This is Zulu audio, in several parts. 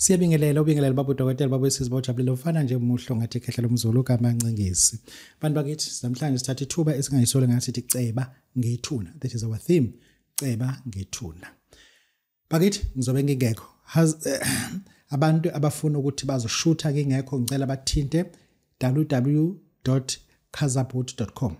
Siyabingelela, ubingelela baba udokotela, baba wesizwe, bawujabulile ufana nje muhle ngathi ikhehla lomZulu kaMancingisi. Bantu bakithi, namhlanje sithatha ithuba esingayisole ngathi sithi ceba ngethuna. That is our theme, ceba ngethuna. Bakithi, ngizobe ngingekho. Abantu abafuna ukuthi bazoshutha ngingekho, ngicela bathinte www.kazabut.com,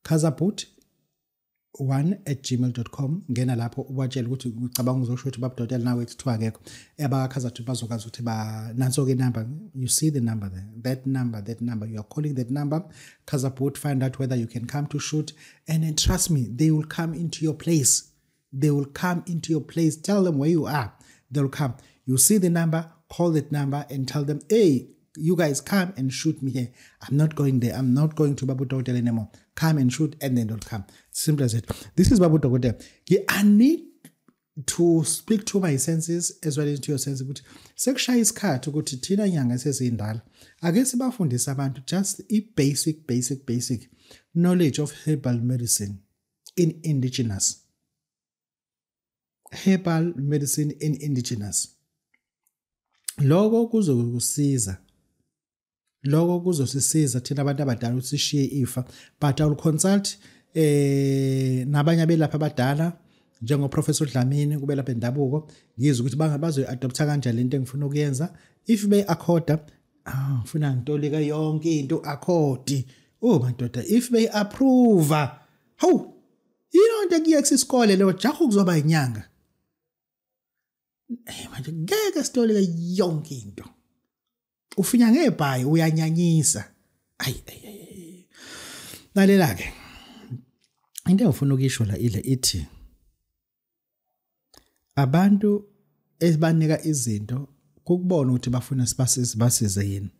kazabut1@gmail.com. Ngena lapho ubatshele ukuthi ucabanga uzoshutha baba udokotela, nawe kuthiwa akekho. Abakazabut bazokwazi ukuthi ba nanso-ke number. You see the number there, that number, that number, you are calling that number. Kazabut, find out whether you can come to shoot, and then trust me, they will come into your place. They will come into your place. Tell them where you are, they'll come. You see the number, call that number and tell them, "Hey, you guys, come and shoot me here. I'm not going there. I'm not going to Babu Dokotela anymore. Come and shoot," and then they'll come. Simple as it. This is Babu Dokotela. I need to speak to my senses as well as to your senses ukuthi sekushaya isikhathi ukuthi thina nyanga sesiyindala ake sibafundise abantu just i-basic, basic, basic knowledge of herbal medicine in indigenous, herbal medicine in indigenous. Lokho kuzokusiza, lokho kuzosisiza thina abantu abadala ukuthi sishiye ifa. But I will consult nabanye abelapha abadala njengo-Professor Dlamini kubelapha endabuko, ngizwe ukuthi bazoyi-adopta kanjani lento engifuna ukuyenza. If be-accorda, ah, ngifuna ngitolika yonke into accord. Oh madoda, if be-approve, hawu, yilo nto ekuyekisa isikole leyo, jaha kuzoba inyanga. Manje ngeke sitolike yonke into. Ufinya ngebhayi, uyanyanyisa. Ayi ayi. Lalela ke. Into engifuna ukuyisho la ile ithi abantu esibanika izinto kukubona ukuthi bafuna sibasize yini.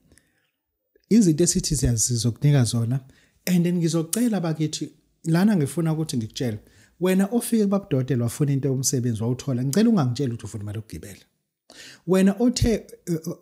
Izinto esithi siyazizokunika zona, and then ngizocela bakithi lana, ngifuna ukuthi ngikutshele wena ofike kubabudokotela wafuna into yomsebenzi wawuthola, ngicela ungangitsheli ukuthi ufuna imali yokugibela. Wena othe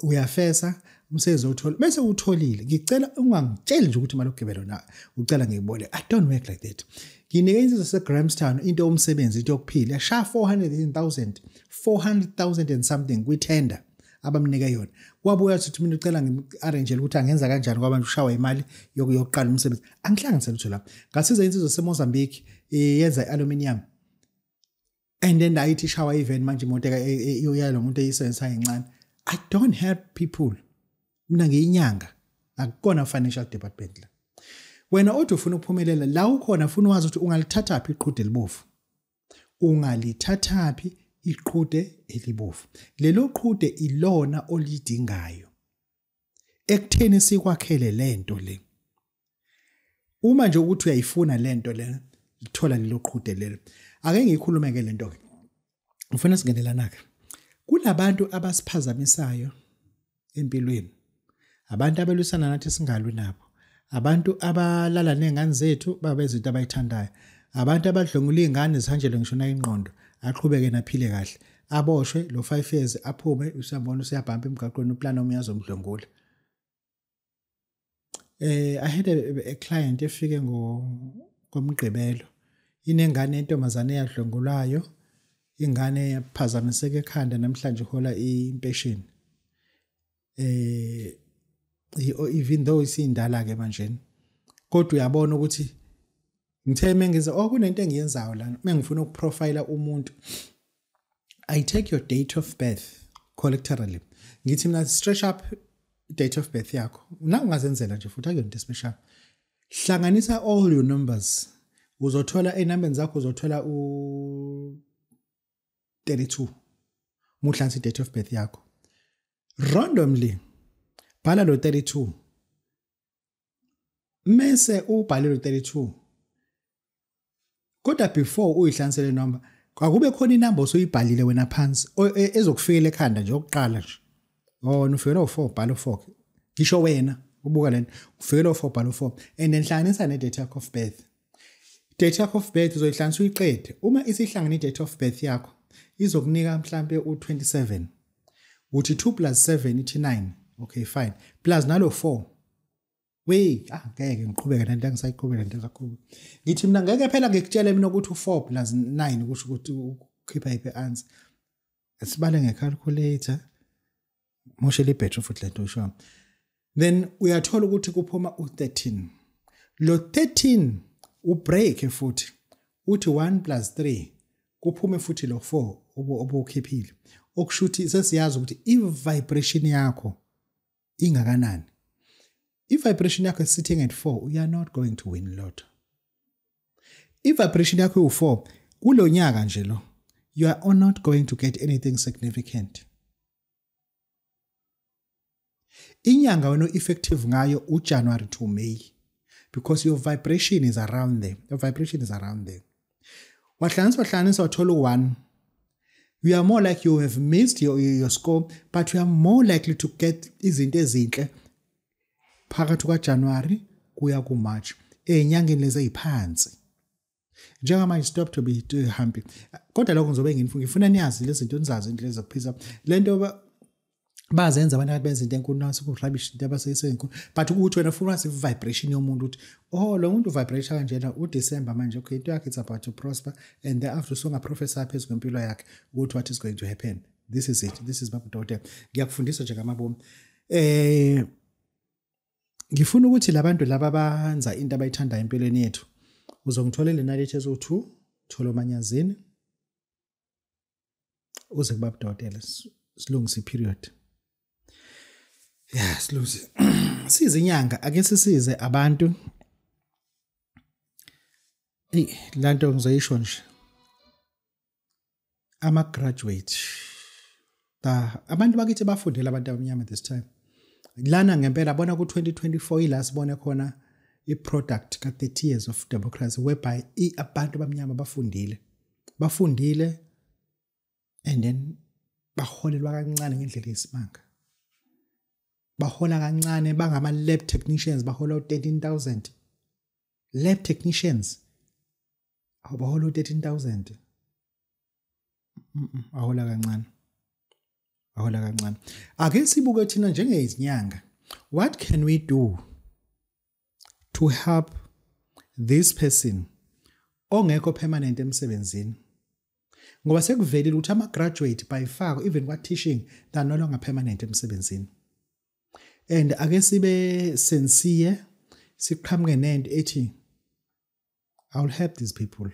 uyafesa umsebenzi owuthola bese utholile, ngicela ungangitsheli nje ukuthi imali yokugibela na ucela ngikubole. I don't work like that. Nginike insizwa yaseGrahamstown into yomsebenzi, into yokuphila, yashaya 400,000, 400,000 and something kwi-tender abamnike yona. Wabuya wathi mina ucela ngi-arrange ukuthi angenza kanjani kwabantu ushawa imali yokuqala umsebenzi. Angihlanganisele lutho lapho. Ngasiza insizwa yaseMozambique yenza i-aluminium, and then ayithi ishawa even manje imoto yalo muntu eyisebenzisa incane. I don't help people, mina ngiyinyanga, akukona financial department la. Wena othi ufuna ukuphumelela la ukhona, ufuna wazi ukuthi ungalithathaphi iqhude elibovu, ungalithathaphi iqhude elibovu. Lelo qhude ilona olidingayo ekutheni sikwakhele lento le. Uma nje ukuthi uyayifuna lento le, lithola lelo qhude lelo. Ake ngikhulume ke lento ke, ngifuna singenelana ke kunabantu abasiphazamisayo empilweni, abantu abelwisana nathi singalwi nabo, abantu abalala nezingane zethu babe izinto abayithandayo, abantu abadlwengula izingane zihanjelwe ngisho na ingqondo, aqhubeke naphile kahle, aboshwe lo 5 years, aphume, usiyabona usiyabhampa emgaqweni, uplan omunye azomdlwengula. I had a client efike ngo ngomgqibelo inengane entombazane eyadlwengulwayo, ingane yaphazamiseka ekhanda, namhlanje ihola impesheni, even though isindala ke manje, kodwa uyabona ukuthi ngithe mengize, oh, kunento engiyenzayo lana mengifuna ukuprofile umuntu. I take your date of birth collectively. Ngithi mina stretch up date of birth yakho na, ungazenzela nje futhi, akuyona into special. Hlanganisa all your numbers, uzothola enambeni zakho, uzothola u 32 muhlansi date of birth yakho. Randomly bhala lo 32, mase ubhale lo 32, kodwa before uyihlanganisele number, akube khona inamba osuyibhalile wena phansi ezokufikela ekhanda nje okuqala nje. Oh, ufikela u4, bhala u4. Ngisho wena ubuka lento, ufikela u4, bhala u4, and then hlanganisa ne date of birth. Date of birth uzoyihlanganisa uyiqede. Uma isihlangene i-date of birth yakho izokunika mhlambe u27. Uthi 2 plus 7 ithi 9, okay, fine, plus nalo 4. Wey, ah, ngeke ngiqhubeke nento, engisayiqhubeka nento esaqhubeka. Ngithi mina ngeke phela ngikutshele mina ukuthi u4 plus 9 kusho ukuthi ukhipha iphi answer. Asibale ngecalculator. Moshela ibhetri futhi lento usho. Then uyathola ukuthi kuphuma u13. Lo 13 ubreak futhi uthi 1 + 3 kuphume futhi lo 4 obukhiphile. Okushuthi sesiyazi ukuthi i-vibration yakho ingakanani. I-vibration yakho is sitting at 4, you are not going to win lotto. I-vibration yakho u4 kulonyaka nje lo, you are not going to get anything significant. Inyanga wena effective ngayo uJanuary to May, because your vibration is around there. Your vibration is around there. Wahlanganisa wathola u1. You are more like you have missed your score, but you are more likely to get izinto ezinhle phakathi kwaJanuary kuya kuMarch. Ezinyangeni lezi eziphansi. Njengamanje stop to be too happy. Kodwa lokho ngizobe ngifuna niyazi lezi zinto, nizazi into lezi zokuphisa. Lento bazenza abantu benza into enkulu naso ku rubbish into abaseyisenkulu, but ukuthi wena ufuna wazi vibration yomuntu ukuthi oh lo muntu vibration kanjena uDecember manje, okay into yakhe it's about to prosper, and thereafter songa professor phezulu kwempilo yakhe ukuthi what is going to happen. This is it, this is Babu Dokotela. Ngiyakufundisa nje ngamabomu. Ngifuna ukuthi labantu laba banza into abayithandayo empilweni yethu, uzongitholela inalithi ezo2 thola manyazini uze kuBabu Dokotela silungise period. Yeah, silungise. Size inyanga, ake sisize abantu. Lanto ngizoyisho nje. Ama graduate. Abantu bakithi bafundela abantu abamnyama this time. Lana ngempela bona ku 2024 ila sibone khona i-product ka 30 years of democracy, whereby abantu abamnyama bafundile. Bafundile and then baholelwa kancane ngendlela yesimanga. Bahola kancane, bangama lab technicians bahola 13,000. Lab technicians bahola 13,000. Ahola kancane. Ahola kancane. Ake sibuke thina njengezinyanga. What can we do to help this person ongekho permanent emsebenzini? Ngoba sekuvelile ukuthi ama graduate by far even kwa teaching they are no longer permanent emsebenzini. And ake sibe sincere, siqhamuke nento ethi I will help these people.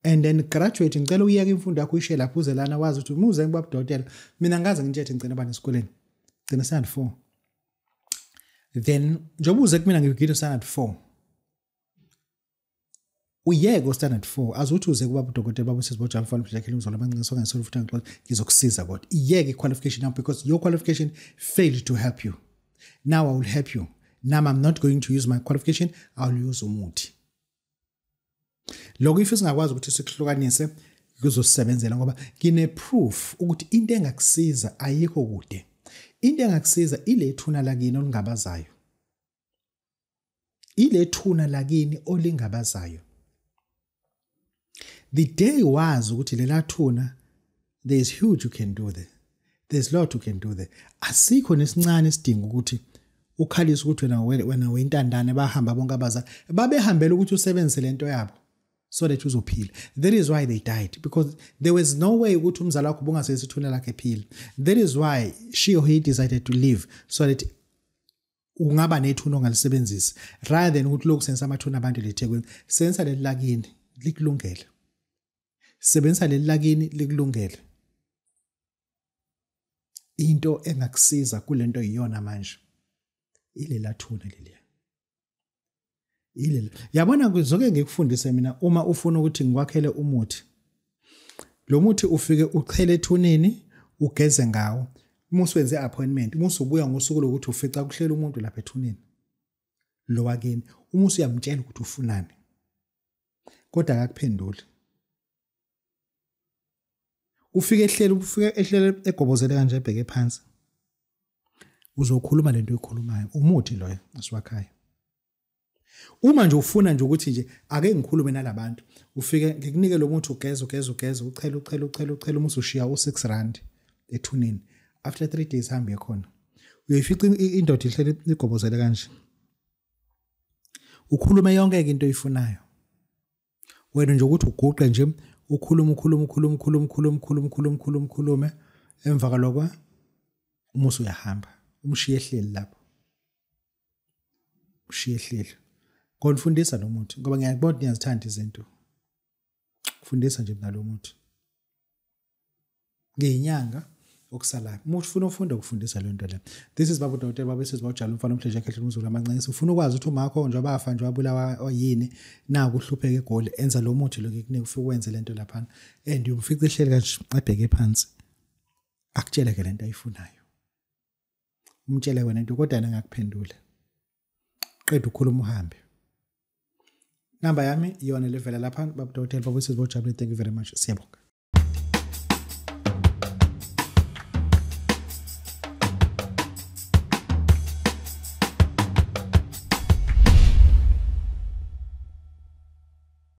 And then graduate ngicela uyeke imfundo yakho uyishiye lapho uze lana wazi ukuthi umuze ngiBabu Dokotela. Mina ngaze ngitshethe ngicela bani esikoleni. Ngicela standard 4. Then njengoba uze kumina ngigida standard 4. Uyeke standard 4 azuthi uze kuBabu Dokotela baba sesiboja mfana mhlekhe umzolo abancane sonke futhi ngixoxe ngizokusiza kodwa iyeke qualification now because your qualification failed to help you. Now I will help you. Now I'm not going to use my qualification, I will use umuthi. Lokho if singakwazi ukuthi sikuhlukanise kuzosebenzela ngoba ngine proof ukuthi into engakusiza ayikho kude. Into engakusiza ilethuna lakini olingabazayo. Ilethuna lakini olingabazayo. The day was ukuthi lela thuna there is huge you can do there. There's lot you can do there. Asikho nesincane isidingo ukuthi ukhalisa ukuthi wena wentandane bahamba bonke abazali babehambela ukuthi usebenzise lento yabo so that uzophila. That is why they died, because there was no way ukuthi umzali wakho ubungasebenzisa ithuna lakhe ephila. That is why she or he decided to live so that ungaba nethuna ongalisebenzisi rather than ukuthi lokhu senza amathuna abantu leThekwini. Senza leli lakini likulungele. Sebenzisa leli lakini likulungele. Into engakusiza kulento iyona manje ilela thuna leliya. Ilela. Yabona kuzoke ngikufundise mina uma ufuna ukuthi ngikwakhele umuthi. Lo muthi ufike uchele ethuneni ugeze ngawo. Uma usuwenze appointment, uma usubuya ngosuku lokuthi ufica kuhlela umuntu lapha ethuneni. Lo wakini, uma usuyamtshela ukuthi ufunani. Kodwa akakuphenduli. Ufike ehlele, ufike ehlele egobozele kanje ebheke phansi. Uzokhuluma lento oyikhulumayo, umuthi loyo asiwakhaya. Uma nje ufuna nje ukuthi nje ake ngikhulume nalabantu, ufike ngikunike lo muthi ugeze ugeze ugeze uchele uchele uchele uchele uma usushiya u6 rand ethuneni. After 3 days hambe khona. Uyoyifica indoda ihlele igobozele kanje. Ukhulume yonke into oyifunayo. Wena nje ukuthi uguqe nje Ukhuluma ukhuluma ukhuluma ukhuluma ukhuluma ukhuluma ukhuluma ukhuluma ukhulume, emva kwalokho umusi uyahamba, umshiye ehleli lapho, ushiye ehleli. Ngonifundisa lo muthi ngoba ngiyabona niyazithanda izinto. Kufundisa nje mina lo muthi. Ngiyinyanga okusalayo. Uma ufuna ufunda ukufundisa le nto le. This is Baba Dokotela Baba Sizwe Bawujala umfana omhlanje ekhehla umzulu amancane. Ufuna ukwazi ukuthi umakho nje abafa nje wabulawa yini na kuhlupheka eGoli, enza lo muthi lo ngikunika ufike wenze lento laphana. And umfice ehleli kanje ebheke phansi. Akutshele ke lento ayifunayo. Umtshele wena into kodwa yena ngakuphendula. Qeda ukukhuluma uhambe. Namba yami iyona levela lapha Baba Dokotela Baba Sizwe Bawujabule. Thank you very much. Siyabonga.